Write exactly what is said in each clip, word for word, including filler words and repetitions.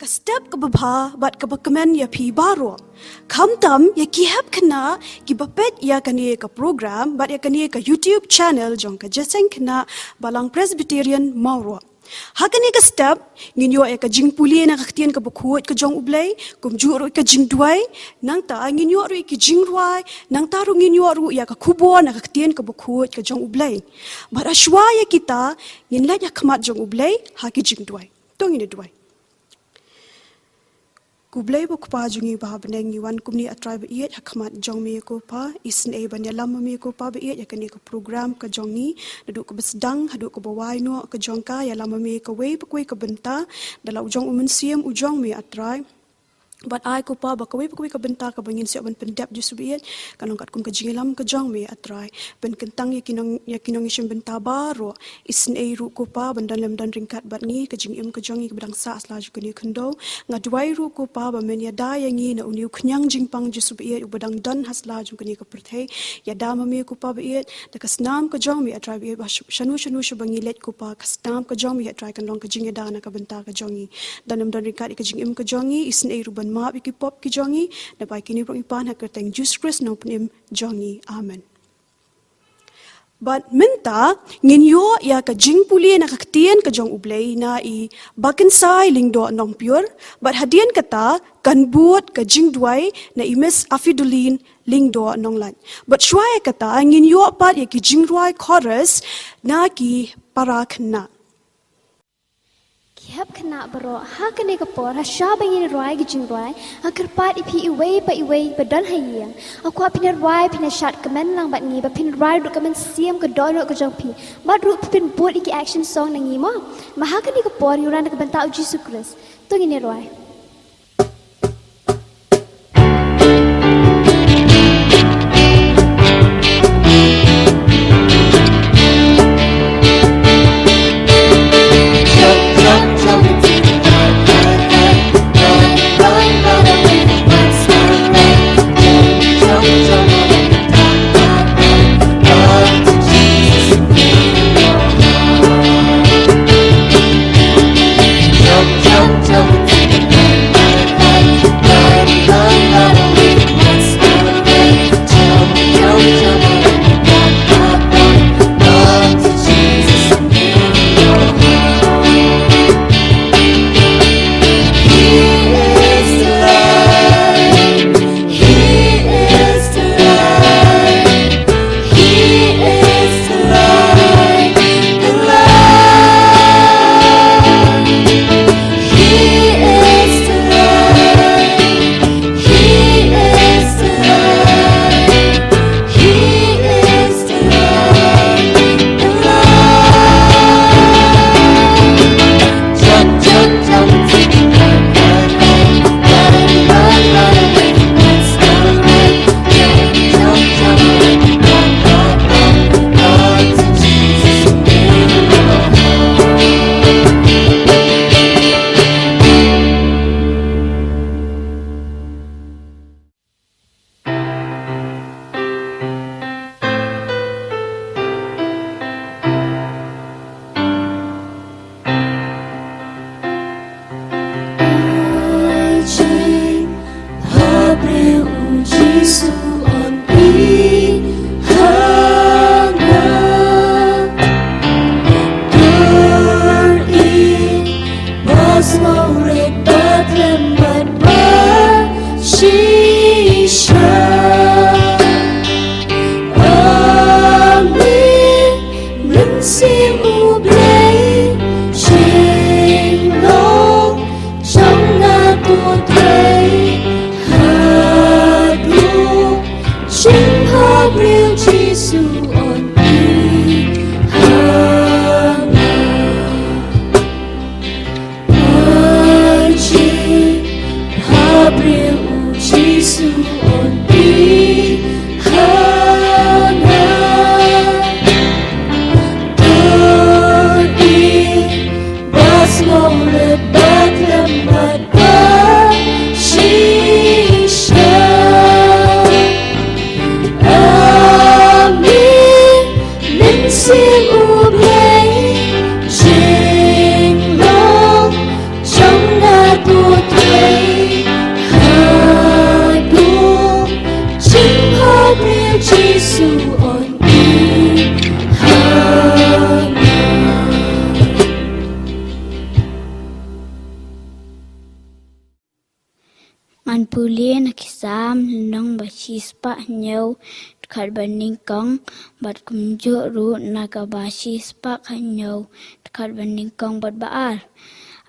Ka step kaba bha bad kaba kmen ïa phi baroh, khamtam ïa ki hep khynnah kiba peit ïa kane ka program bad ïa kane ka YouTube channel jong ka Jingïaseng Khynnah Balang Presbyterian Mawroh. Ha kane ka step ngin ïoh ïa ka jingpule na ka ktien kaba khuid ka jong U Blei, kumjuh ruh ka jingduwai. Nangta ngin ïoh ruh ïa ki jingrwai, nangta ruh ngin ïoh ruh ïa ka khubor na ka ktien kaba khuid ka jong U Blei. Bad hashwa ïa kita ngin leit ha khmat jong U Blei ha ki jingduwai. To ngin ïa duwai. Ko Blei ba U Kpa jong ngi ba ha bneng, ngi wan kumne, A Trai ba ïeit, ha khmat jong me ko Pa. Isynei ban ïalam ma me ko Pa ba ïeit ïa kane ka program ka jong ngi, naduh kaba sdang haduh kaba wai noh ka jong ka. Ïalam ma me kawei pa kawei ka bynta da la u jong U Mynsiem u jong me, A Trai. Bad ai ko Pa ba kawei pa kawei ka bynta kaba ngin sa ïoh ban pyndep, Jisu ba ïeit, kan long katkum ka jingïalam ka jong me, A Trai. Pynkyntang ïa ki nong, ïa ki nongïashim bynta baroh. Isynei ruh ko Pa ban don lem don ryngkat bad ngi, ka jingim ka jong ngi kaba dang sah sla jong kane ka khyndew. Nga duwai ruh ko Pa ba men ïada ïa ngi na une u khñiang jingpang, Jisu ba ïeit, uba dang don ha sla jong kane ka pyrthei. Ïada ma me ko Pa ba ïeit, da ka snam ka jong me, A Trai ba ïeit, ba sh-, shano shano shuh ba ngi leit ko Pa, ka snam ka jong me, A Trai, kan long ka jingïada na ka bynta ka jong ngi. Don lem don ryngkat ïa ka jingim ka jong ngi. Isynei ruh ban map ïa ki pop ki jong ngi. Naba ïa kine baroh ngi pan ha ka kyrteng Jisu Khrist, Nongpynim jong ngi. Amen. Bad mynta ngin ïoh ïa ka jingpule na ka ktien ka jong U Blei na i Bah Kynsai Lyngdoh Nongpyiur. Bad hadien kata kan bud ka jingduwai na i Miss Afidulin Lyngdoh Nonglait. Bad shuwa ïa kata ngin ïoh pat ïa ki jingrwai chorus na ki para khynnah. Ki hep khynnah baroh, ha kane ka por, ha shwa ba ngin rwai ki jingrwai, nga kyrpad ïa phi iwei pa iwei ba don ha ïing, nga kwah phin rwai, phin shad kmen lang bad ngi, ba phin rwai ruh ka mynsiem ka dohnud ka jong phi. Bad ruh phin bud ïa ki action song na ngi mo. Ma ha kane ka por ngi rwai na ka bynta U Jisu Khrist. To ngin rwai. Ai jingpyrkhat briew, U Jisu un ïehnoh. Dur ïa i ba sngewrit bad khlem bad ba shisha. Amen. Mynsiem U Blei, jinglong jong nga to trei haduh jingpyrkhat briew, Jisu un ïehnoh. Ai jingpyrkhat briew, U Jisu un ïehnoh. Dur ïa i ba sngewrit bad khlem bad ba shisha. Amen. Mynsiem U Blei, jinglong jong nga to Ngan pule na ki Salm lynnong ba shispah hynñiew dkhot ba nyngkong, bad kumjuh ruh na kaba shispah hynñiew dkhot ba nyngkong bad ba ar.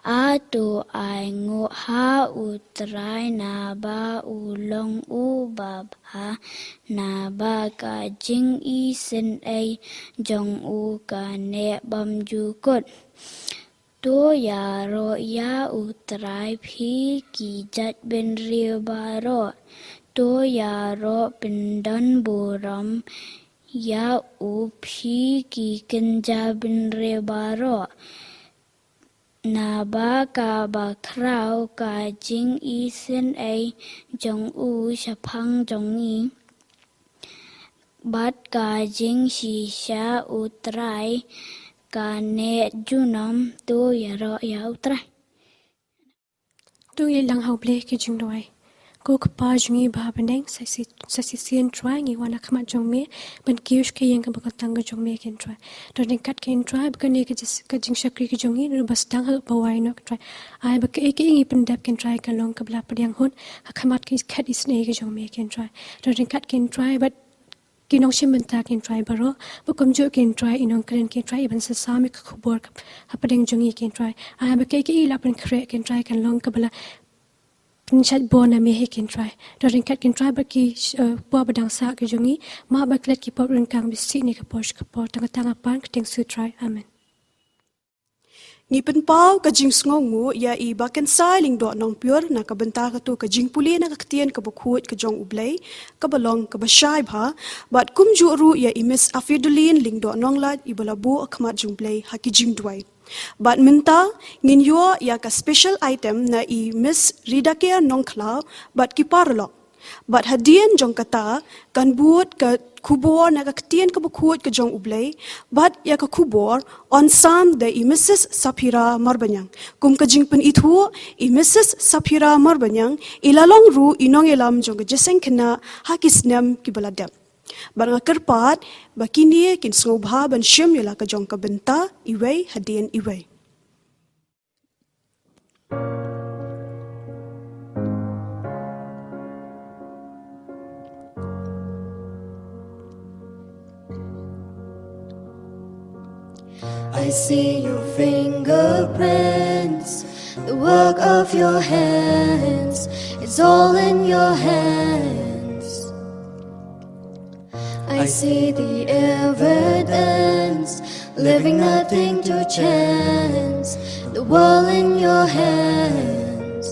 A to ai nguh ha U Trai naba u long u babha, naba ka jingisynei jong u ka neh bymjukut. To ïaroh ïa U Trai phi ki jait bynriew baroh. To ïaroh pyndon burom ïa u phi ki kynja bynriew baroh. Naba kaba khraw ka jingisynei jong u shaphang jong ngi, bad ka jingshisha U Trai ka neh junom. To ïaroh ïa U Trai. To ïalang ha U Blei ki jingduwai. Ko Kpa jong ngi ba ha bneng, sa shisien Trai ngi wan ha khmat jong me ban kiew sha ka ïing kaba kyrteng ka jong me, ko Trai. To ryngkat ko Trai ba kane ka jis-, ka jingshakri ka jong ngi ruh ba sdang ha kaba wai noh, ko Trai. Ai ba kaei kaei ngi pyndep, ko Trai, kan long kaba la pdiang hun ha khmat ki khet isynei ki jong me, ko Trai. To ryngkat ko Trai bad ki nongshim bynta, ko Trai, baroh, bad kumjuh, ko Trai, i nongkren, ko Trai, i ban sa sam ïa ka khubor ka hapdeng jong ngi, ko Trai. Ai ba kaei kaei la pynkhreh, ko Trai, kan long kaba la pynshait bor na me hi, ko Trai. To ryngkat, ko Trai, bad ki, eh, por ba dang sah ki jong ngi, map ban klet ki pop ryngkang ba sdang na ka por sha ka por, tang ka tang ha ka pan ka ktien Jisu, ko Trai. Amen. Ngi pynpaw ka jingsngewnguh ïa i Bah Kynsai Lyngdoh Nongpyiur na ka bynta kato ka jingpule na ka ktien kaba khuid ka jong U Blei, kaba long kaba shai bha, bad kumjuh ruh ïa i Miss Afidulin Lyngdoh Nonglait, iba la buh ha khmat jong U Blei ha ki jingduwai. Bad mynta ngin ïoh ïa ka special item na i Miss Ridaker Nongkhlaw bad ki paralok. Bad hadien jong kata, kan bud ka khubor na ka ktien kaba khuid ka jong U Blei, bad ïa ka khubor yn sam da i Missus Saphira Marbaniang. Kum ka jingpynithuh, i Missus Saphira Marbaniang i la long ruh i nongïalam jong ka jingïaseng khynnah ha ki snem kiba la dep. Bad nga kyrpad ba kine kin sngewbha ban shim ïa la ka jong ka bynta iwei hadien iwei. I see your fingerprints, the work of your hands, it's all in your hands. I see the evidence, leaving nothing to chance, the world in your hands.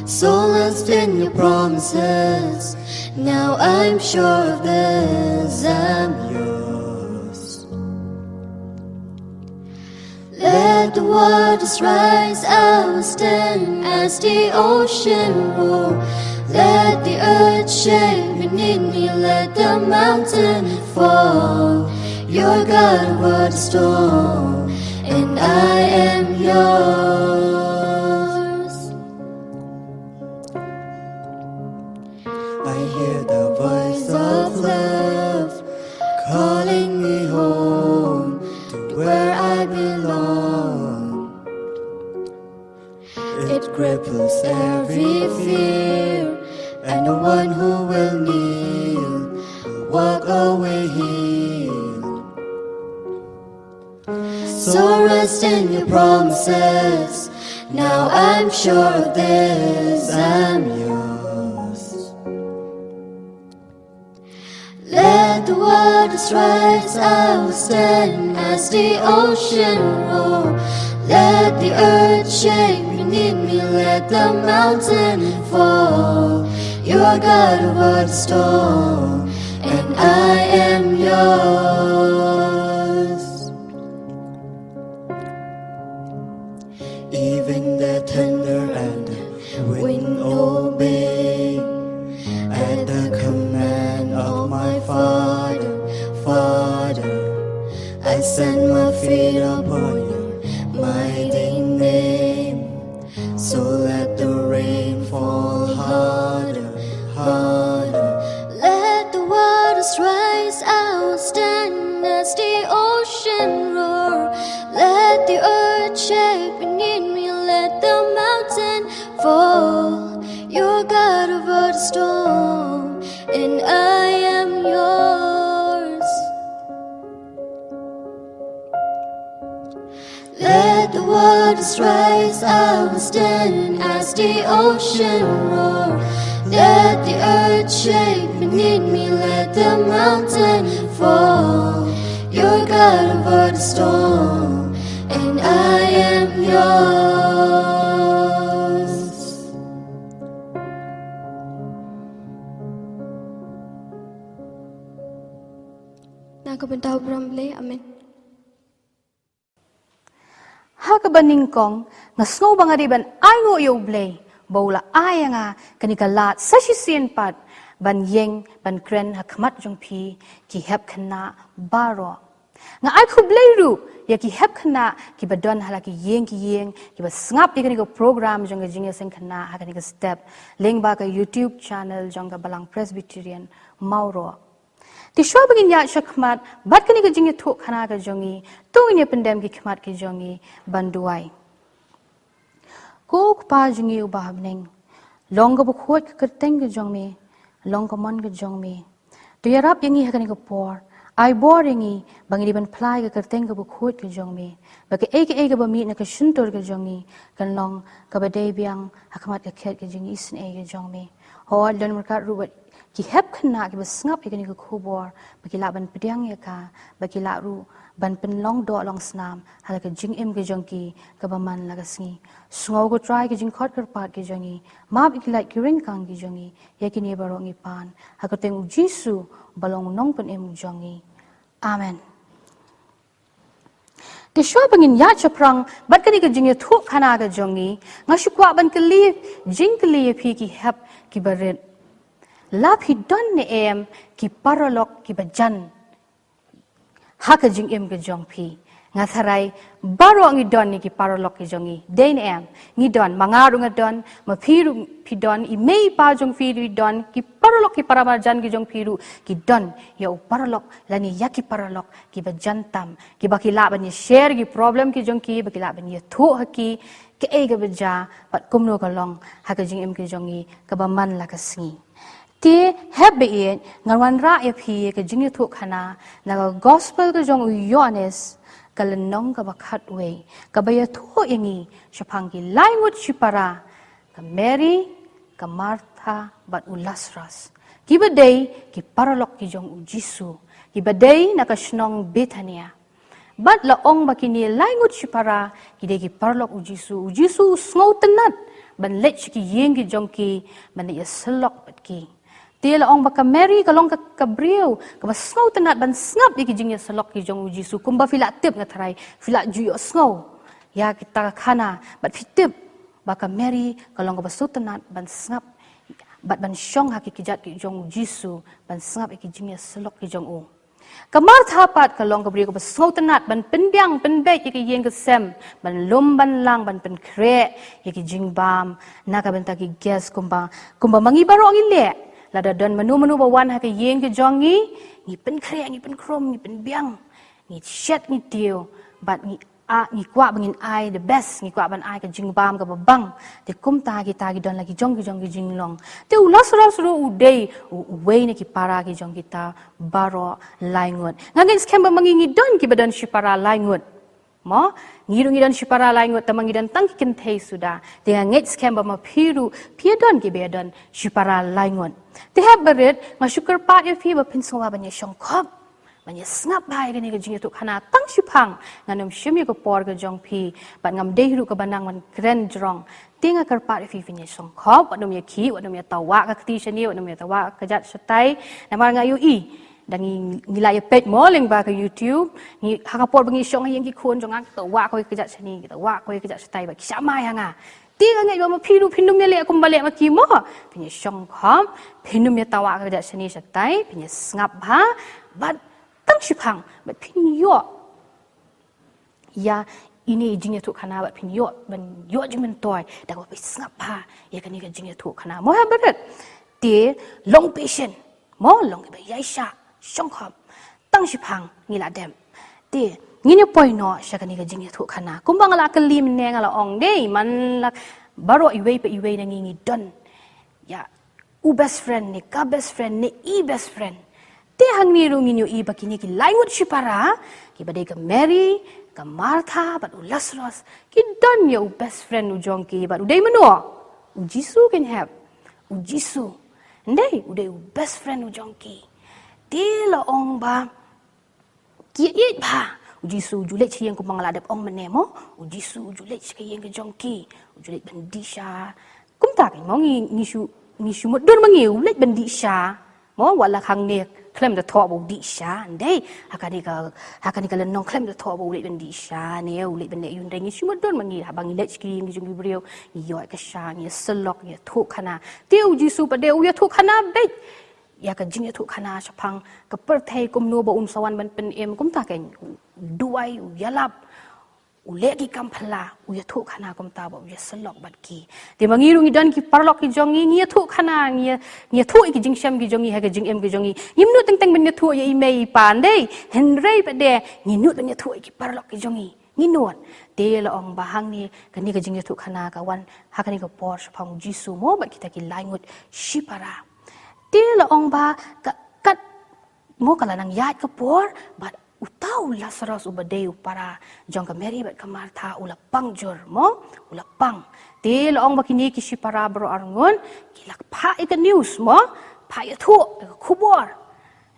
So lost in your promises, now I'm sure of this, I'm yours. Let the waters rise, I will stand as the ocean roar. Let the earth shake beneath me, let the mountain fall. You're God over the storm, and I am yours. I hear the voice of love calling me home to where I belong. It cripples every fear, and the one who will kneel will walk away healed. So rest in your promises. Now I'm sure of this, I'm yours. Let the waters rise, I will stand as the ocean roar. Let the earth shake beneath me, let the mountain fall. You are God over the storm, and I am yours. Even the thunder and the wind obey at the command of my Father. Father, I set my feet upon your mighty name. So let the rain fall harder, harder. Let the waters rise, I will stand as the ocean roar. Let the earth shake beneath me, let the mountain fall. Storm, and I am yours. Let the waters rise, I will stand as the ocean roar. Let the earth shake beneath me, let the mountain fall. You're God over the storm, and I am yours. Na ka bynta u Blei, amen. Ha kaba nyngkong, nga sngew ba nga dei ban ainguh ïa u Blei ba u la ai ïa nga kane ka lad sa shisien pat ban ïeng ban kren ha khmat jong phi ki hep khynnah baroh. Nga ai khublei ruh ïa ki hep khynnah kiba don ha la ki ïing ki ïing kiba sngap ïa kane ka program jong ka jingïaseng khynnah ha kane ka step lyngba ka YouTube channel jong ka Balang Presbyterian Mawroh. Te shuwa ba ngin ïaid shakhmat bad kane ka jingïathuhkhana ka jong ngi, to ngin ïa pyndem ki khmat ki jong ngi ban duwai. Ko Kpa jong ngi uba ha bneng, long kaba khuid ka kyrteng ka jong me, long ka mon ka jong me. To ïarap ïa ngi ha kane ka por, ai bor ïa ngi ba ngin ïa ban phla ïa ka kyrteng kaba khuid ka jong me, ba kaei kaei kaba mih na ka shyntur ka jong ngi kan long kaba dei biang ha khmat ka khet ka jingisynei ka jong me. Hooid, don markat ruh bad ki hep khynnah kiba sngap ïa kane ka khubor ba ki lah ban pdiang ïa ka, ba ki lah ruh ban pynlong doh long snam ha la ka jingim ka jong ki kaba man la ka sngi. Sngew ko Trai ki jingkhot kyrpad ki jong ngi, map ïa ki lait ki ryngkang ki jong ngi, ïa kine baroh ngi pan ha ka kyrteng u Jisu ba long u Nongpynim jong ngi. Amen. Te shuwa ba ngin ïaid shaphrang bad kane ka jingïathuhkhana ka jong ngi, nga shu kwah ban kylli jingkylli ïa phi ki hep kiba rit. La phi don ne em ki paralok kiba jan ha ka jingim ka jong phi? Nga tharai baroh ngi don ne ki paralok ki jong ngi, dei ne em? Ngi don, ma nga ruh nga don, ma phi ruh phi don, i mei i pa jong phi ruh i don, ki paralok ki paramarjan ki jong phi ruh ki don ïa u paralok lane ïa ki paralok kiba jan tam, kiba ki lah ban ïa share ki problem ki jong ki, ba ki lah ban ïathuh ha ki kaei kaba jia bad kumno ka long ha ka jingim ka jong ngi kaba man la ka sngi. Te hep ba ïeit, ngan wanrah ïa phi ïa ka jingïathuhkhana na ka gospel ka jong u Ïoannis, ka lynnong kaba khatwei, kaba ïathuh ïa ngi shaphang ki lai ngut shipara, ka Mary, ka Martha bad u Lasarus, kiba dei ki paralok ki jong u Jisu, kiba dei na ka shnong Bethania. Bad la ong ba kine lai ngut shipara ki dei ki paralok u Jisu. U Jisu u sngewtynnat ban leit sha ki ïing ki jong ki ban leit ïasyllok bad ki. Te la ong ba ka Mary ka long ka, ka briew kaba sngewtynnat ban sngap ïa ki jingïasyllok ki jong u Jisu. Kumba phi la tip, nga tharai phi la ju ïohsngew ïa kita ka khana, bad phi tip ba ka Mary ka long kaba sngewtynnat ban sngap bad ban shong ha ki kjat ki jong u Jisu, ban sngap ïa ki jingïasyllok ki jong u. Ka Martha pat ka long ka briew kaba sngewtynnat ban pynbiang pynbeit ïa ka ïing ka sem, ban lum ban lang, ban pynkhreh ïa ki jingbam na ka bynta ki guest, kumba, kumba ma ngi baroh ngi leh. Lada don mano mano ba wan ha ka ïing ka jong ngi, ngi pynkhreh, ngi pynkhrum, ngi pynbiang, ngi shet, ngi tiew, bad ngi, ah, ngi kwah ba ngin ai the best, ngi kwah ban ai ka jingbam kaba bang. Te kumta kita ki don la ki jong ki jong ki jinglong. Te u Lasarus ruh u dei u, uwei na ki para ki jong kita baroh lai ngut. Nga ngeit skhem ba ma ngi ngi don kiba don shipara lai ngut. Mo, ngi ruh ngi don shipara lai ngut, tangba ngi don tang ki kynthei suda. Te nga ngeit skhem ba ma phi ruh phi don kiba don shipara lai ngut. Te hep barit, nga shu kyrpad ïa phi ba phin sngewbha ban ïa shongkhop, ban ïa sngap bha ïa kane ka jingïathuhkhana tang shiphang. Ngan ym shim ïa ka por ka jong phi, bad ngam dei ruh kaba nang ban kren jrong. Te nga kyrpad ïa phi, phin ïa shongkhop, wat nym ïa khih, wat nym ïa tawah ka kti shane, wat nym ïa tawah ka kjat shatai. Namar nga ïohi da ngi, ngi la ïa peit mo lyngba ka YouTube, ngi, ha ka por ba ngi shong ha ïing ki khun jong nga, ki tawah kawei ka kjat shane, ki tawah kawei ka kjat shatai, bad ki shah mai ha nga. Te nga ngeit ba ma phi ruh phin nym ïa leh kumba leh ma ki mo. Phin ïa shongkhop, phin nym ïa tawah ka kjat shane shatai, phin ïa sngap bha, bad tang shiphang, bad phin ïoh ïa ine i jingïathuhkhana, bad phin ïoh ban ïoh jingmyntoi da kaba phi sngap bha ïa kane ka jingïathuhkhana. Mo hep barit. Te long patient. Mo, long kiba ïaishah, shongkhop. Tang shiphang ngi la dem. Te ngin ïa poi noh sha kane ka jingïathuhkhana. Kumba nga la kylli mynne, nga la ong dei man la baroh iwei pa iwei na ngi ngi don ïa u best friend ne ka best friend ne i best friend. Te hangne ruh ngin ïohi ba kine ki lai ngut shipara, kiba dei ka Mary, ka Martha bad u Lazarus, ki don ïa u best friend u jong ki bad u dei mano? U Jisu, kan hep? U Jisu. Ndei, u dei u best friend u jong ki. Te la ong ba ki ïeit bha. U Jisu u ju leit sha ïing, kumba nga la dep ong mynne mo. U Jisu u ju leit sha ka ïing ka jong ki, u ju leit ban dih sha. Kumta kan mo, ngi, ngi shu, ngi shu mutdur ma ngi u leit ban dih sha. Mo, wat la hangne khlem da thoh ba u dih sha. Ndei, ha kane ka, ha kane ka lynnong khlem da thoh ba u leit ban dih sha ne u leit ban leh ïa u, ndei ngi shu mutdur ma ngi, haba ngi leit sha ki ïing ki jong ki briew, ngi ïoh ka sha, ngi ïasyllok, ngi ïathuh khana. Te u Jisu pat de u ïathuh khana beit ïa ka jingïathuh khana shaphang ka pyrthei, kumno ba un sa wan ban pynim. Kumta kan, u duwai, u ïalap, u leh ki kam phylla, u ïathuh khana kumta bad u ïasyllok bad ki. Te ma ngi ruh ngi don ki paralok ki jong ngi, ngi ïathuh khana, ngi ïa-, ngi ïathuh ïa ki jingshem ki jong ngi ha ka jingim ki jong ngi. Ngim nud teng teng ban ïathuh ïa i mei i pa, ndei, hynrei pat de ngi nud ban ïathuh ïa ki paralok ki jong ngi. Ngi nud. Te la ong ba hangne kane ka jingïathuh khana ka wan ha kane ka por shaphang u Jisu mo bad kita ki lai ngut shipara. Te la ong ba ka, kat mo ka la nang ïaid ka por bad uta u Lazarus uba dei u para jong ka Mary bad ka Martha u la pang jur mo, u la pang. Te la ong ba kine ki shipara baroh arngut ki la phah ïa ka news mo, phah ïathuh ïa ka khubor.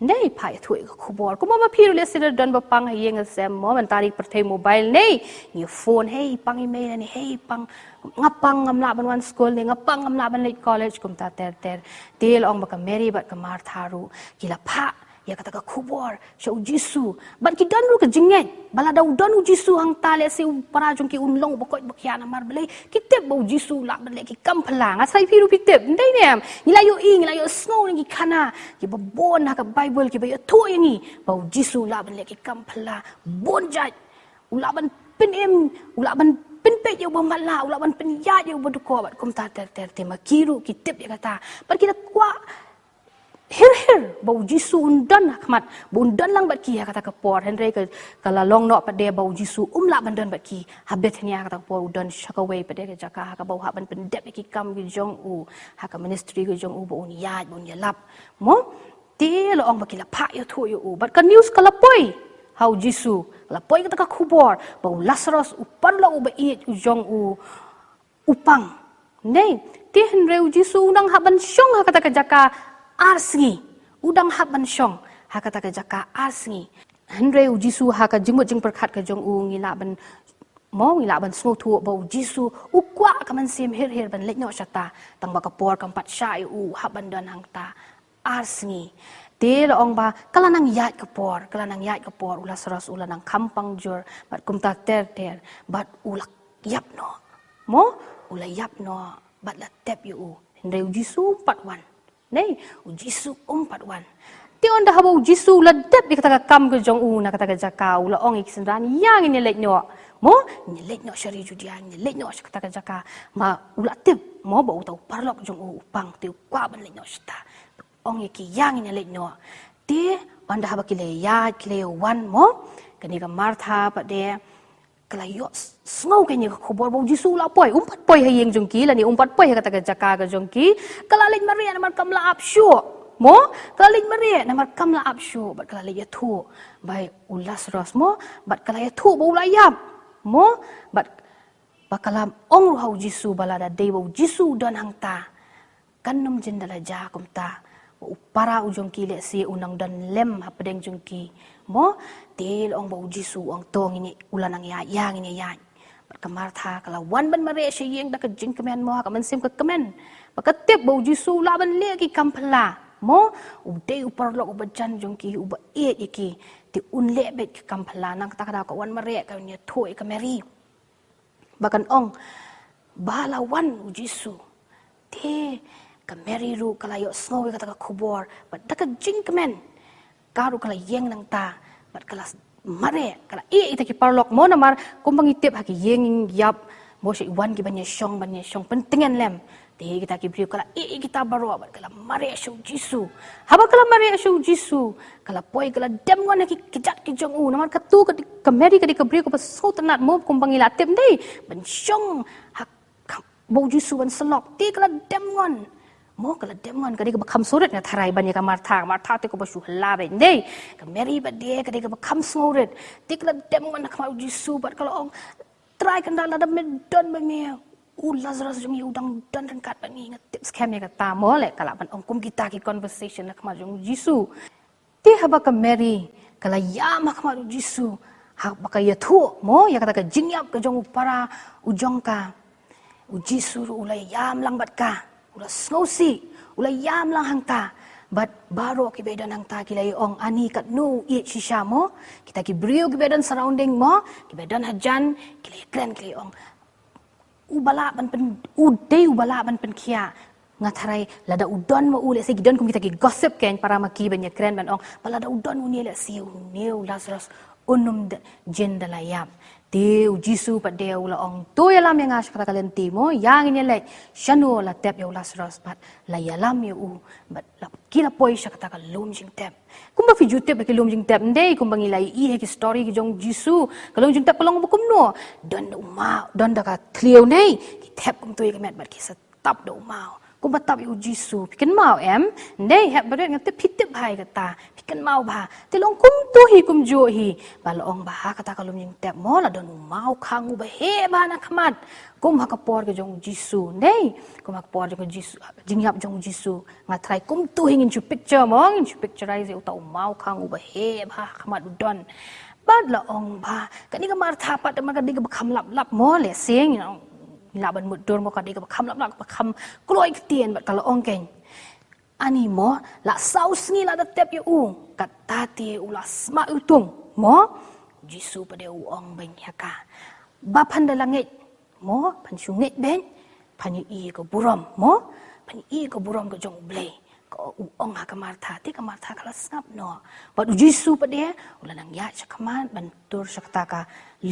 Ndei, phah ïathuh ïa ka khubor. Kumba ma phi ruh lehse la don ba pang ha ïing ha sem mo, mynta ki pyrthei mobile ne, ngi phone, hei pang i mei lane, hei pang, nga pang ngam lah ban wan skul ne, nga pang ngam lah ban leit college, kumta ter ter. Te la ong ba ka Mary bad ka Martha ruh ki la phah ïa kata ka khubor sha u Jisu. Bad ki don ruh ka jingngeit ba lada u don u Jisu hangta, lehse u para jong ki un long uba koit uba khiah, namar balei? Ki tip ba u Jisu u lah ban leh ki kam phylla. Nga sa ïa phi ruh phi tip, ndei ne em? Ngi la ïohi, ngi la ïohsngew na ki khana kiba bun ha ka Baibl kiba ïathuh ïa ngi ba u Jisu u lah ban leh ki kam phylla bun jait. U lah ban pynim, u lah ban pynpeit ïa uba matlah, u lah ban pynïaid ïa uba dukor bad kumta ter ter. Te ma ki ruh ki tip ïa kata. Bad ki la kwah hir hir ba u Jisu un don ha khmat, ba un don lang bad ki ha kata ka por. Hynrei ka, ka la long noh pat de ba u Jisu um lah ban don bad ki ha Bethania ha kata ka por, u don sha kawei pat de ka jaka ha kaba u hap ban pyndep ïa ki kam ki jong u, ha ka ministry ki jong u, ba un ïaid, ba un ïalap. Mo? Te la ong ba ki la phah ïathuh ïa u. Bad ka news ka la poi ha u Jisu, ka la poi kata ka khubor ba u Lazarus, u paralok uba ïeit u jong u, u pang. Ndei, te hynrei u Jisu u dang hap ban shong ha kata ka jaka ar sngi. U dang hap ban shong ha kata ka jaka ar sngi. Hynrei u Jisu ha ka jingmut jingpyrkhat ka jong u ngi lah ban, mo, ngi lah ban sngewthuh ba u Jisu u kwah ka mynsiem hir hir ban leit noh shata. Tang ba ka por kam pat shah ïa u, u hap ban don hangta ar sngi. Te la ong ba ka la nang ïaid ka por, ka la nang ïaid ka por, u Lazarus u la nang kham pang jur bad kumta ter ter, bad u la ïap noh. Mo, u la ïap noh bad la tep ïa u. Hynrei u Jisu um pat wan. Ndei, u Jisu um pat wan. Te ynda haba u Jisu u la dep ïa kata ka kam ka jong u na kata ka jaka, u la ong ïa ki synran, ïa ngin ïa leit noh. Mo, ngin ïa leit noh sha ri Judia, ngin ïa leit noh sha kata ka jaka. Ma u la tip mo ba uta u paralok jong u u pang, te u kwah ban leit noh shata. Ong ïa ki, ïa ngin ïa leit noh. Te ynda haba ki la ïaid, ki la wan mo, kane ka Martha pat de ka la ïoh s-, sngew kane ka khubor ba u Jisu u la poi. Um pat poi ha ïing jong ki lane um pat poi ha kata ka jaka ka jong ki. Ka la leit mareh namar kam la ap shuh. Mo, ka la leit mareh namar kam la ap shuh bad ka la leit ïathuh ba u Lazarus mo, bad ka la ïathuh ba u la ïap. Mo, bad ba ka la ong ruh ha u Jisu ba lada dei ba u Jisu u don hangta, kan ym jin da la jia kumta. Ba u para u jong ki lehse u nang don lem hapdeng jong ki. Mo, te la ong ba u Jisu u ong to ngin ïa, u la nang ïaid, ïa ngin ïa ïaid. Bad ka Martha ka la wan ban mareh sha ïing da ka jingkmen mo, ha ka mynsiem ka kmen. Ba ka tip ba u Jisu u lah ban leh ki kam phylla. Mo, u dei u paralok uba jan jong ki, uba ïeit ïa ki. Te un leh beit ki kam phylla, nangta ka daw ka wan mareh, ka wan ïathuh ïa ka Mary. Ba kan ong ba la wan u Jisu. Te ka Mary ruh ka la ïoh sngew ïa kata ka khubor bad da ka jingkmen ka ruh ka la ïeng nangta bad ka la mareh, ka la ïeh ïa kita ki paralok mo, namar kumba ngi tip ha ki ïing ïap mo, shu wan ki ban ïashong, ban ïashong pyntngen lem. Te kita ki briew ka la ïeh ïa kita baroh bad ka la mareh sha u Jisu. Haba ka la mareh sha u Jisu, ka la poi ka la dem ngon ha ki kjat ki jong u. Namar katu ka, ka Mary ka dei ka briew kaba sngewtynnat mo, kumba ngi la tip, ndei, ban shong ha ka, ba u Jisu ban syllok. Te ka la dem ngon Mo ka la dem ngon ka dei kaba kham sngewrit, nga tharai ban ïa ka Martha, ka Martha te kaba shu hla beit, ym dei? Ka Mary pat de ka dei kaba kham sngewrit. Te ka la dem ngon ha khmat u Jisu bad ka la ong, Trai, kynda lada me don ba me, u Lazarus jong ngi u dang don ryngkat bad ngi, nga tip skhem ïa kata, mo, leh ka lah ban ong kum kita ki conversation ha khmat jong u Jisu. Te haba ka Mary ka la ïam ha khmat u Jisu, haba ka ïathuh, mo, ïa kata ka jingïap ka jong u para u jong ka, u Jisu ruh u la ïam lang bad ka, u la sngewsih, u la ïam lang hangta. Bad baroh kiba ïadon hangta ki la ïa ong, ani katno u ïeit shisha, mo. Kita ki briew kiba ïadon surrounding, mo, kiba ïadon hajan, ki la ïa kren, ki la ïa ong, u ba lah ban pyn, u dei u ba lah ban pynkhiah. Nga tharai lada u don ma u, lehse ki don kum kita ki gossip, kein para ma ki ban ïa kren ban ong ba lada u don une, lehse une u Lazarus un ym da, jin da la ïap. Te u Jisu pat de u la ong, to ïalam ïa nga sha kata ka lynti, mo, ïa ngin ïa leit shano la tep ïa u Lazarus. Bad la ïalam ïa u, bad la, ki la poi sha kata ka lum jingtep. Kumba phi ju tip ha ki lum jingtep, ym dei, kumba ngi la ïohi ha ki story ki jong u Jisu, ka lum jingtep ka long ba kumno, don da u maw, don da ka thliew, ym dei, ki thep kumto ïa ka met bad ki sa tap da u maw. Kumba tap ïa u Jisu, phi kynmaw em? Ym dei, hep barit, nga tip phi tip bha ïa kata, phi kynmaw bha. Te la ong kumto hi kumjuh hi, ba la ong ba ha kata ka lum jingtep, mo, la don u maw khang uba heh bha na khmat. Kum ha ka por ka jong u Jisu, ym dei, kum ha ka por jong u Jisu, jingïap jong u Jisu. Nga tharai kumto hi ngin shu picture, mo, ngin shu picturize ïa uta u maw khang uba heh bha ha khmat u don. Bad la ong ba kane ka Martha pat, namar ka dei kaba kham lap lap, mo, lehse ngi lah ban mutdur, mo, ka dei kaba kham lap lap, kaba kham kloi ktien, bad ka la ong, kein, ani, mo, la saw sngi la da tep ïa u, kata te u la sma iwtung, mo. U Jisu pat de u ong beiñ ïa ka, ba phan da la ngeit, mo, phan shu ngeit beiñ, phan ïohi ïa ka burom, mo, phan ïohi ïa ka burom ka jong u Blei. Ka, u ong ha ka Martha, te ka Martha ka la sngap noh. Bad u Jisu pat de u la nang ïaid sha khmat ban tur sha kata ka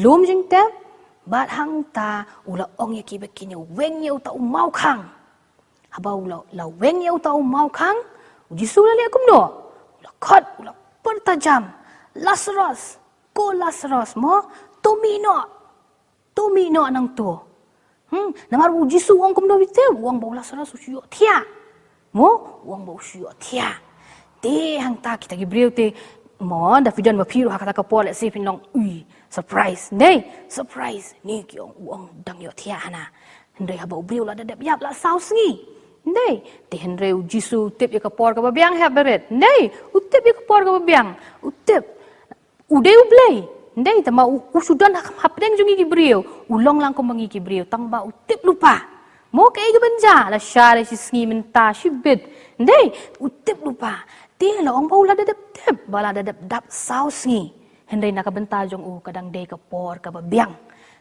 lum jingtep. Bad hangta u la ong ïa ki ba kin ïa weng ïa uta u maw khang. Haba u la, la weng ïa uta u maw khang, u Jisu u la leh kumno? U la khot, u la pyrta jam, Lazarus, ko Lazarus, mo, to mih noh. To mih noh nangto. Hmm, namar u Jisu u ong kumno beit te, u ong ba u Lazarus u shu ïoh thiah. Mo, u ong ba u shu ïoh thiah. Te hangta kita ki briew te, mo, da phi don ma phi ruh ha kata ka por, lehse phin long, ui, surprise, ym dei, surprise, ni ki ong, u ong dang ïoh thiah hana. Hynrei haba u briew la da dep ïap la saw sngi. Ym dei, te hynrei u Jisu u tip ïa ka por kaba biang, hep barit. Ym dei, u tip ïa ka por kaba biang. U tip. U dei u Blei. Ym dei, tangba u, u shu don ha, hapdeng jong ngi ki briew. U long lang kum ma ngi ki briew. Tangba u tip lypa. Mo, kaei kaban jia, lashai shi sngi mynta shibit. Ym dei, u tip lypa. Te la ong ba u la da dep tip, ba la da dep dap saw sngi. Hynrei na ka bynta jong u ka dang dei ka por kaba biang.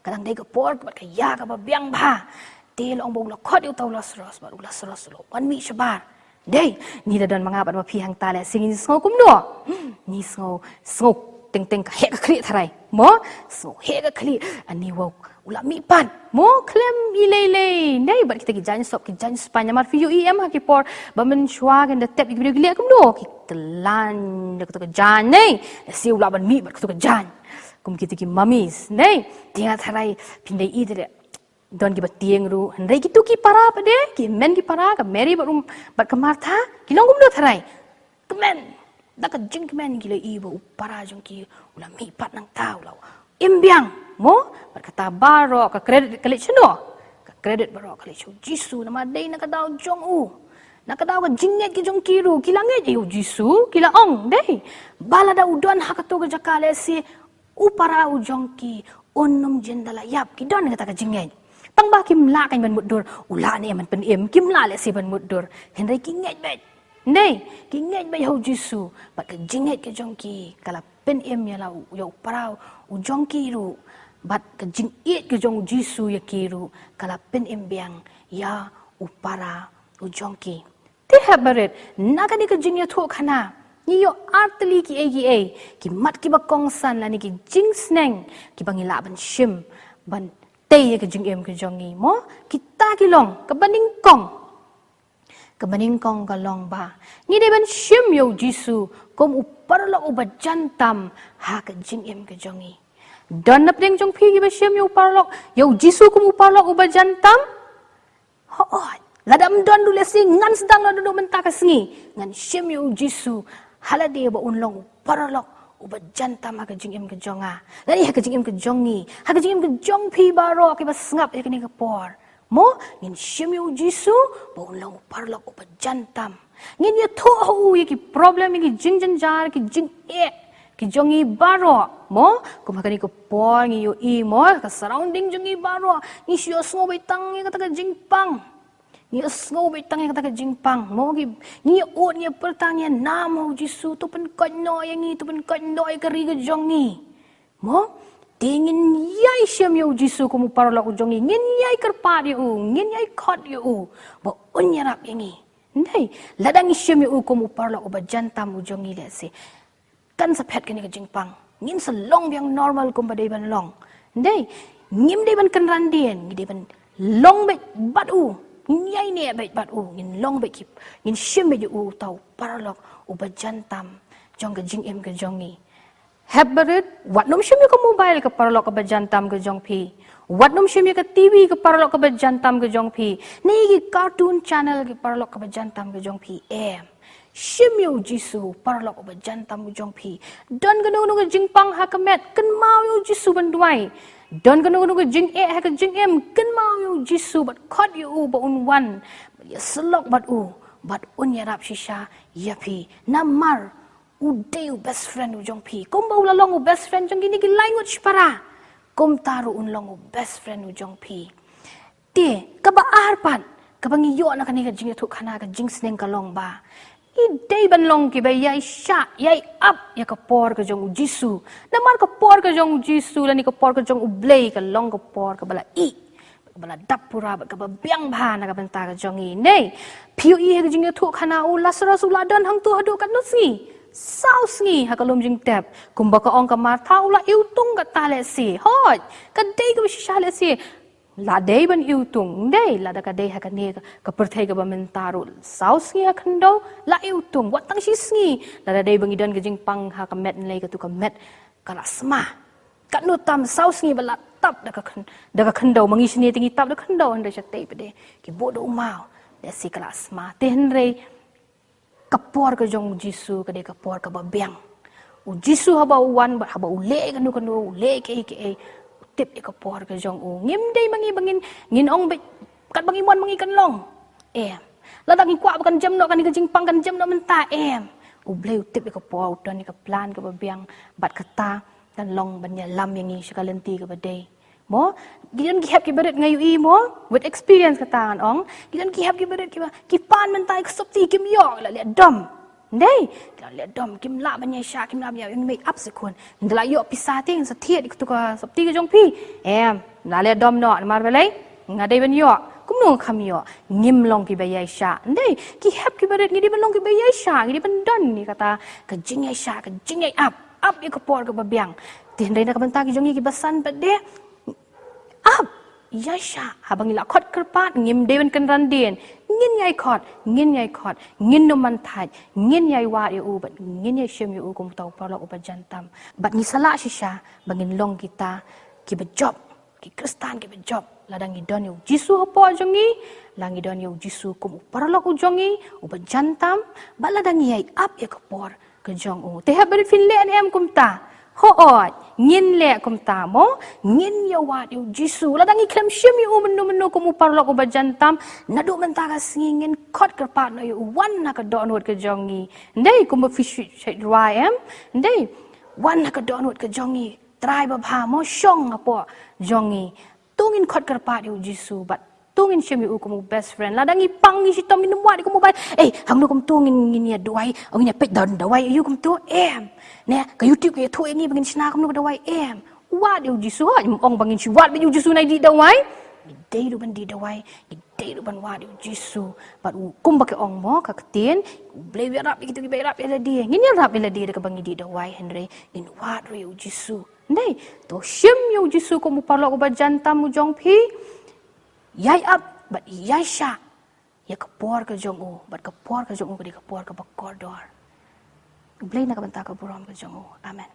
Ka dang dei ka por kaba, ka ïa kaba biang bha. Te la ong ba u la khot ïa uta u Lazarus, bad u Lazarus u la wan mih shabar. Dei, ngi da don ma nga bad ma phi hangta, lehse ngi sngew kumno? Hmm, ngi sngew, sngew teng teng ka heh ka khlieh tharai. Mo, sngew heh ka khlieh. Ani wow, u la mih pat. Mo, khlem i lei lei. Dei, bad kita ki jaiñ sop, ki jaiñ spaiñ, namar phi ïohi em ha ki por ba mynshuwa kin da tep ïa ki briew ki leh kumno? Ki khlaiñ da kato ka jaiñ, dei. Lehse u lah ban mih bad kato ka jaiñ. Kum kita ki mummies, dei. Te nga tharai phin da ïohi te de. Don kiba tieng ruh, hynrei kito ki para pat de, ki hynmen ki para, ka Mary bad um, bad ka Martha, ki long kumno tharai? Kmen, da ka jingkmen ki la ïohi ba u para jong ki u la mih pat nangta, u la im biang, mo, bad kata baroh ka credit ka leit shano? Ka credit baroh ka leit sha u Jisu, namar dei na ka daw jong u. Na ka daw ka jingngeit ka jong ki ruh, ki la ngeit ïa u Jisu, ki la ong, dei. Ba lada u don ha kato ka jaka, lehse u para u jong ki un ym jin da la ïap, ki don kata ka jingngeit. Tangba kim lah kan ban mutdur, u lah ne ban pynim, kim lah lehse ban mutdur. Hynrei ki ngeit beit. Ym dei, ki ngeit beit ha u Jisu, bad ka jingngeit ka jong ki ka la pynim ïa la u, ïa u para u jong ki ruh, bad ka jingïeit ka jong u Jisu ïa ki ruh ka la pynim biang ïa u para u jong ki. Te hep barit, na kane ka jingïathuhkhana, ngi ïoh artylli kiei kiei, ki mat kiba kongsan lane ki jingsneng kiba ngi lah ban shim, ban tei ïa ka jingim ka jong ngi, mo? Kita ki long, kaba nyngkong. Kaba nyngkong ka long ba ngi dei ban shim ïa u Jisu kum u paralok uba jan tam ha ka jingim ka jong ngi. Don na pdeng jong phi kiba shim ïa u paralok, ïa u Jisu kum u paralok uba jan tam? Hooid, Lada ym don ruh lehse ngan sdang naduh mynta ka sngi, ngan shim ïa u Jisu ha lade ba un long u paralok uba jan tam ha ka jingim ka jong nga, lane ha ka jingim ka jong ngi, ha ka jingim ka jong phi baroh kiba sngap ïa kane ka por. Mo, ngin shim ïa u Jisu ba un long u paralok uba jan tam. Ngin ïathuh ha u ïa ki problem, ïa ki jingjynjar, ki jingeh ki jong ngi baroh. Mo, kum ha kane ka por ngi ïohi, mo, ka surrounding jong ngi baroh, ngi shu ïohsngew beit tang ïa kata ka jingpang. Ngi ïohsngew beit tang ïa kata ka jingpang. Mo, ngi, ngi ïa ud, ngi ïa pyrta, ngi ïa nam ha u Jisu, to pynkoit noh ïa ngi, to pynkoit noh ïa ka ri ka jong ngi. Mo, te ngin ïai shim ïa u Jisu kum u paralok u jong ngi, ngin ïai kyrpad ïa u, ngin ïai khot ïa u ba un ïarap ïa ngi. Ndei, lada ngi shim ïa u kum u paralok uba jan tam u jong ngi lehse, kan sa phet kane ka jingpang. Ngin sa long biang normal kumba dei ban long. Ndei, ngim dei ban kynran dien, ngi dei ban long beit bad u, ngin ïai neh beit bad u, ngin long beit ki, ngin shim beit ïa u uta u paralok uba jan tam jong ka jingim ka jong ngi. Hep barit, wat nym shim ïa ka mobile ka paralok kaba jan tam ka jong phi. Wat nym shim ïa ka T V ka paralok kaba jan tam ka jong phi, ne ki cartoon channel ki paralok kaba jan tam ka jong phi. Em. Shim ïa u Jisu paralok uba jan tam u jong phi. Don kano kano ka jingpang ha ka met, kynmaw ïa u Jisu ban duwai. Don kano kano ka jingeh ha ka jingim, kynmaw ïa u Jisu bad khot ïa u ba un wan, bad ïasyllok bad u, bad un ïarap shisha ïa phi. Namar u dei u best friend u jong phi. Kumba u la long u best friend jong kine ki lai ngut shipara, kumta ruh un long u best friend u jong phi. Te, kaba ar pat, kaba ngi ïoh na kane ka jingïathuhkhana, ka jingsneng ka long ba, ngi dei ban long kiba ïai shah, ïai ap ïa ka por ka jong u Jisu. Namar ka por ka jong u Jisu lane ka por ka jong U Blei ka long ka por kaba la ih, kaba la dap pura bad kaba biang bha na ka bynta ka jong ngi. Ndei, phi ïohi ha ka jingïathuhkhana, u Lasaros u la don hangto haduh katno sngi? Saw sngi ha ka lum jingtep. Kumba ka ong ka Martha, u la iwtung katta lehse. Hooid, ka dei kaba shisha lehse. La dei ban iwtung, ndei, lada ka dei ha kane ka, ka pyrthei kaba mynta ruh, saw sngi ha khyndew la iwtung, wat tang shi sngi. Lada dei ba ngi don ka jingpang ha ka met, nlei katu ka met ka la sma. Katno tam saw sngi ba la tap da ka khyn-, da ka khyndew, ma ngi shane te ngi tap da ka khyndew, hynrei shatei pat de ki buh da u maw, lehse ka la sma. Te hynrei ka por ka jong u Jisu ka dei ka por kaba biang. U Jisu haba u wan, bad haba u leh kano kano, u leh kiei kiei, u tip ïa ka por ka jong u. Ngim dei ma ngi ba ngin, ngin ong beit katba ngi mon ma ngi kan long. Em. Lada ngi kwah ba kan jem noh kane ka jingpang, kan jem noh mynta, em. U Blei u tip ïa ka por, u don ïa ka plan kaba biang bad kata kan long ban ïalam ïa ngi sha ka lynti kaba dei. Mo, ki don ki hep ki barit, nga ïohi mo, with experience kata ngan ong. Ki don ki hep ki barit kiba, ki pan mynta ïa ka sopti kim ïoh, la leh dom. Ndei, la leh dom, kim lah ban ïaishah, kim lah ban ïa, ïa mei ap sa khun. Nda la ïoh pisa te, sa thied ïa katu ka sopti ka jong phi. Em, la leh dom noh, namar balei? Nga dei ban ïoh. Kumno nga kham ïoh? Ngim long kiba ïaishah. Ndei, ki hep ki barit, ngi dei ban long kiba ïaishah, ngi dei ban don ïa kata ka jingïaishah, ka jingïai ap, ap ïa ka por kaba biang. Te hynrei na ka bynta ki jong ngi kiba san pat de, ap, ïaishah, haba ngi la khot kyrpad, ngim dei ban kynran dien, ngin ïai khot, ngin ïai khot, ngin ym man thait, ngin ïai wad ïa u, bad ngin ïai shim ïa u kum uta u paralok uba jan tam. Bad ngi sa lah shisha ba ngin long kita kiba jop, ki Khristan kiba jop, lada ngi don ïa u Jisu hapoh jong ngi, la ngi don ïa u Jisu kum u paralok u jong ngi uba jan tam, bad lada ngi ïai ap ïa ka por ka jong u. Te hep barit, phin leh ne em kumta? Hooid, ngin leh kumta mo, ngin ïa wad ïa u Jisu. Lada ngi khlem shim ïa u mynno mynno kum u paralok uba jan tam, naduh mynta ka sngi ngin khot kyrpad noh ïa u, wan ha ka dohnud ka jong ngi. Ndei, kumba phi shait, shait rwai em. Ndei, wan ha ka dohnud ka jong ngi. Trai babha mo, shong hapoh jong ngi. To ngin khot kyrpad ïa u Jisu bad to ngin shim ïa u kum u best friend. Lada ngi pang, ngi shitom, ngin ym wad ïa ka mobile. Ei, hangno kumto ngin, ngin ïa duwai, ngin ïa peit da u dawai aïu kumto? Em. Ne, ka YouTube ka ïathuh ïa ngi ba ngin shna kumno ka dawai? Em. Wad ïa u Jisu, ha, ym ong ba ngin shu wad beit ïa u Jisu nai dih dawai. Ngi dei ruh ban dih dawai, ngi dei ruh ban wad ïa u Jisu. Bad u, kumba ka ong mo ka ktien, U Blei u ïarap ïa kito kiba ïarap ïa lade. Ngin ïarap ïa lade da kaba ngi dih dawai, hynrei ngin wad ruh ïa u Jisu. Ndei, to shim ïa u Jisu kum u paralok uba jan tam u jong phi. Ïai ap bad ïaishah ïa ka por ka jong u, bad ka por ka jong u ka dei ka por kaba kordor. U Blei na ka bynta ka burom ka jong u. Amen.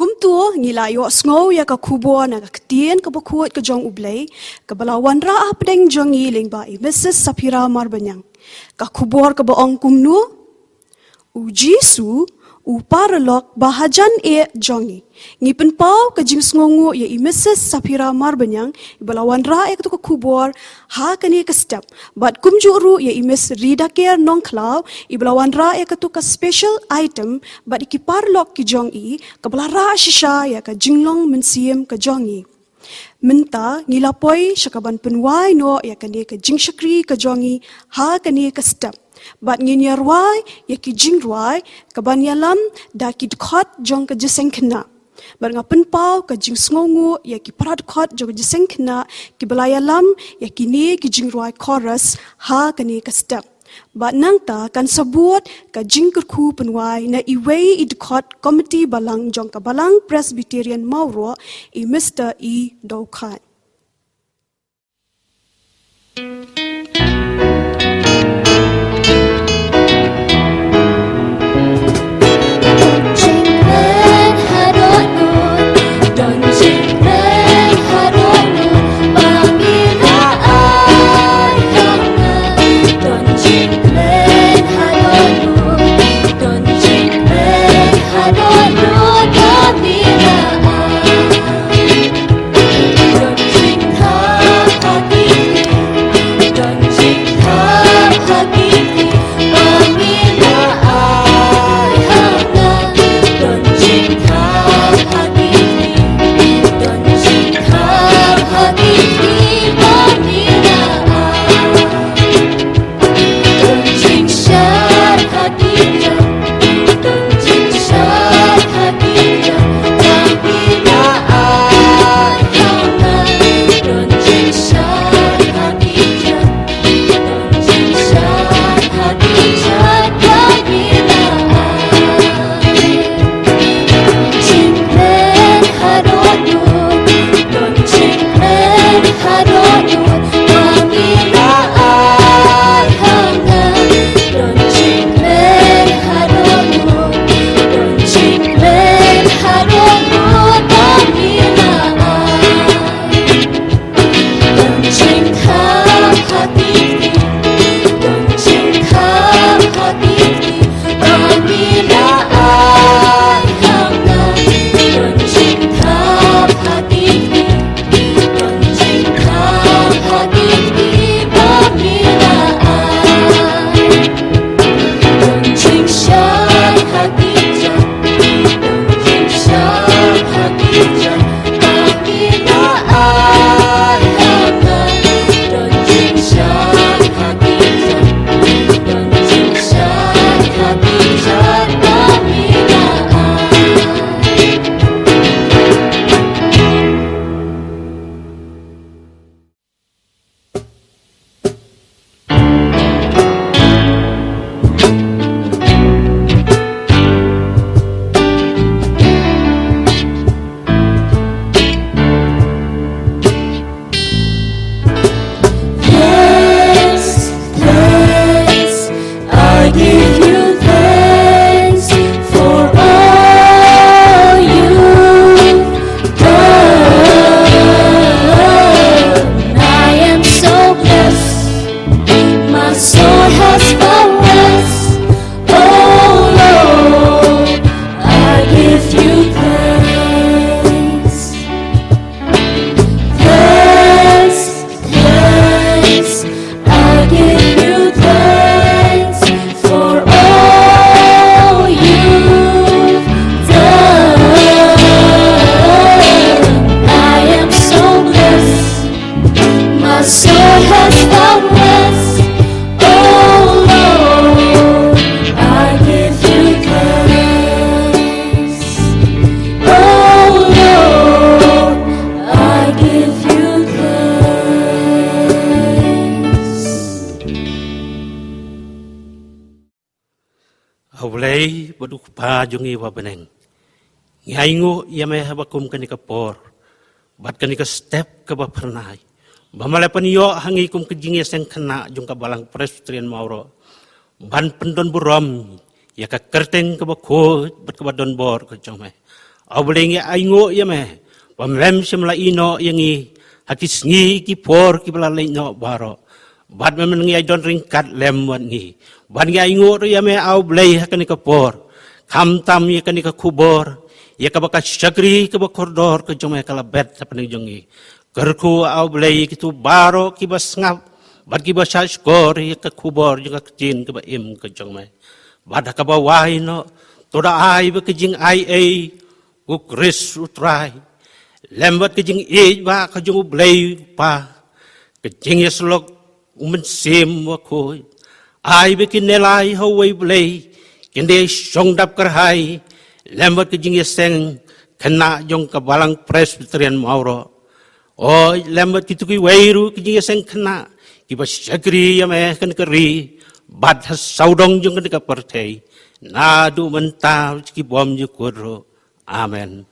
Kumta ngi la ïohsngew ïa ka khubor na ka ktien kaba khuid ka jong U Blei, kaba la wanrah hapdeng jong ngi lyngba i Missus Sapphira Marbaniang. Ka khubor kaba ong kumno: U Jisu, u paralok bahajan eh jong ngi. Ngi pynpaw ka jingsngewnguh ïa i Missus Sapphira Marbaniang, iba la wanrah ïa katu ka khubor ha kane ka step. Bad kumjuh ruh ïa i Miss Rida Care Nongkhlaw, iba la wanrah ïa katu ka special item, bad ïa ki paralok ki jong i, kaba la rah shisha ïa ka jinglong mynsiem ka jong i. Mynta ngi la poi sha kaban pynwai noh ïa kane ka jingshakri ka jong i ha kane ka step. Bad ngin ïa rwai ïa ki jingrwai kaban ïalam da ki dkhot jong ka jingïaseng khynnah. Bad nga pynpaw ka jingsngewnguh ïa ki para dkhot jong ka jingïaseng khynnah kiba la ïalam ïa kine ki jingrwai chorus ha kane ka step. Bad nangta kan sa bud ka jingkyrkhu pynwai na iwei i dkhot komiti balang jong ka Balang Presbyterian Mawroh, i Mister E Doukhat. Praise, praise, I give you thanks for all you've done. I am so blessed, my soul has found rest. Oh Lord, I give you praise. Praise, praise, I give you praise for all you've done. I am so blessed, my soul has found rest. Oh Lord, I give you praise. Oh Lord, I give you praise. A Blei bad U Kpa jong ngi uba ha bneng, ngi ainguh ïa me haba kum kane ka por bad kane ka step kaba phyrnai, ba me la pynïoh ha ngi kum ka jingïaseng khynnah jong ka Balang Presbyterian Mawroh ban pyndon burom ïa ka kyrteng kaba khuid bad kaba donbor ka jong me. A U Blei, ngi ainguh ïa me ba mem shym la ïehnoh ïa ngi ha ki sngi ki por kiba la leit noh baroh, bad mem ngi ai don ryngkat lem bad ngi, bad ngi ainguh ruh ïa me, A U Blei, ha kane ka por, khamtam ïa kane ka khubor ïa kaba ka shakri kaba kordor ka jong me ka la bet hapdeng jong ngi. Kyrkhu, A U Blei, ïa kito baroh kiba sngap bad kiba shahshkor ïa ka khubor jong ka ktien kaba im ka jong me. Bad ha kaba wai noh, to da ai ba ka jingai ei U Khrist U Trai, lem bad ka jingïeit ba ka jong U Blei U Kpa, ka jingïasyllok U Mynsiem Bakhuid, ai ba kin ïalai ha uwei U Blei, kin da shong dap kyrhai, lem bad ka jingïaseng khynnah jong ka Balang Presbyterian Mawroh. Oi, lem bad kito kiwei ruh ki jingïaseng khynnah kiba shakri ïa me ha kane ka ri bad ha sawdong jong kane ka pyrthei, naduh mynta sha ki bymjukut ruh. Amen.